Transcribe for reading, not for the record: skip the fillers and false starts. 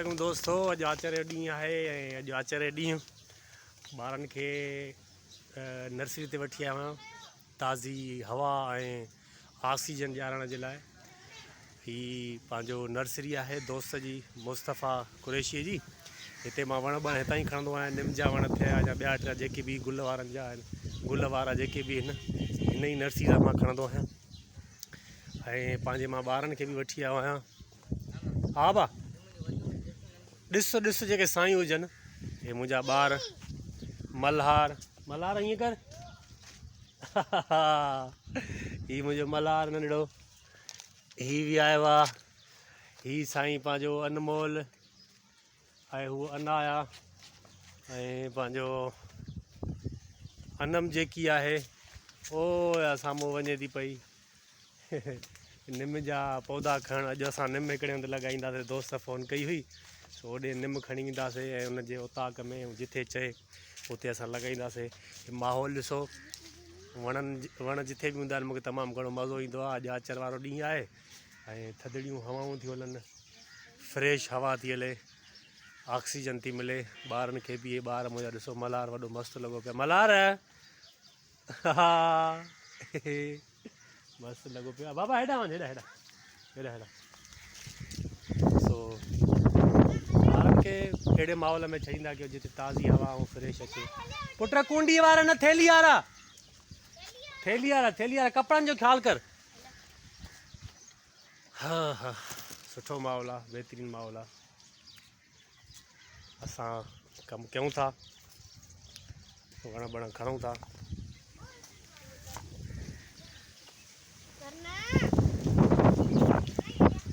عليڪم دوستو اڄ آچر جو ڏينهن آهي ۽ اڄ آچر جو ڏينهن ٻارن کي نرسري تي وٺي آيو آهيان تازي هوا ۽ آڪسيجن ڏيارڻ جي لاء هي پنهنجو نرسري آهي دوست جي مصطفيٰ قريشي جي هتي مان وڻ ٻڻ هتان ئي کڻندو آهيان نم جا وڻ ٿيا يا ٻيا ٽيا جيڪي به گل وارن جا آهن گل وارا جيڪي به آهن هن ئي نرسري تان مان کڻندو آهيان ۽ پنهنجي مان ٻارن کي به وٺي آيو آهيان ها با ڏس ڏس جيڪي سائين هجن هي منهنجا ٻار ملهار ملهار ائين ڪر هي منهنجو ملهار ننڍڙو هي به آيو آ هي سائين پنهنجو انمول ۽ هو انايا ۽ پنهنجو انم جيڪي آهي او سامهون وڃي ٿي پئي نم جا پودا کڻڻ اڄ اسان نم هڪڙي هنڌ لڳائينداسي دوست فون ڪئي هئي سو اوڏي نم کڻي وينداسي ۽ ان جي اوطاق ۾ جٿي چئي اتي اسان لڳائينداسي ماحول ڏسو وڻن وڻ جٿي به هوندا آهن مونکي تمام گهڻو مزو ايندو آهي اڄ آچر وارو ڏينهن آهي ۽ ٿڌڙيون هوائون ٿيون هلن فريش هوا ٿي هلي آڪسيجن ٿي ملي ٻارن کي به اهي ٻار منهنجا ڏسو ملهار وڏو مست لڳو پيو ملهار مست لڳو پيو بابا هيڏا وڃ هيڏا هيڏا هيڏا هيڏا سو ٻارن کي اهڙي ماحول ۾ ڇڏيندا ڪيو جتي تازي هوا ۽ فريش اچي پٽ ڪونڊي وارا نه ٿيلي وارا ٿيلي وارا ٿيلي وارا ڪپڙن جو خيال ڪر ها ها سٺو ماحول آ بهترين ماحول آ اسان ڪم ڪيون ٿا وڻ بڻ کڻون ٿا.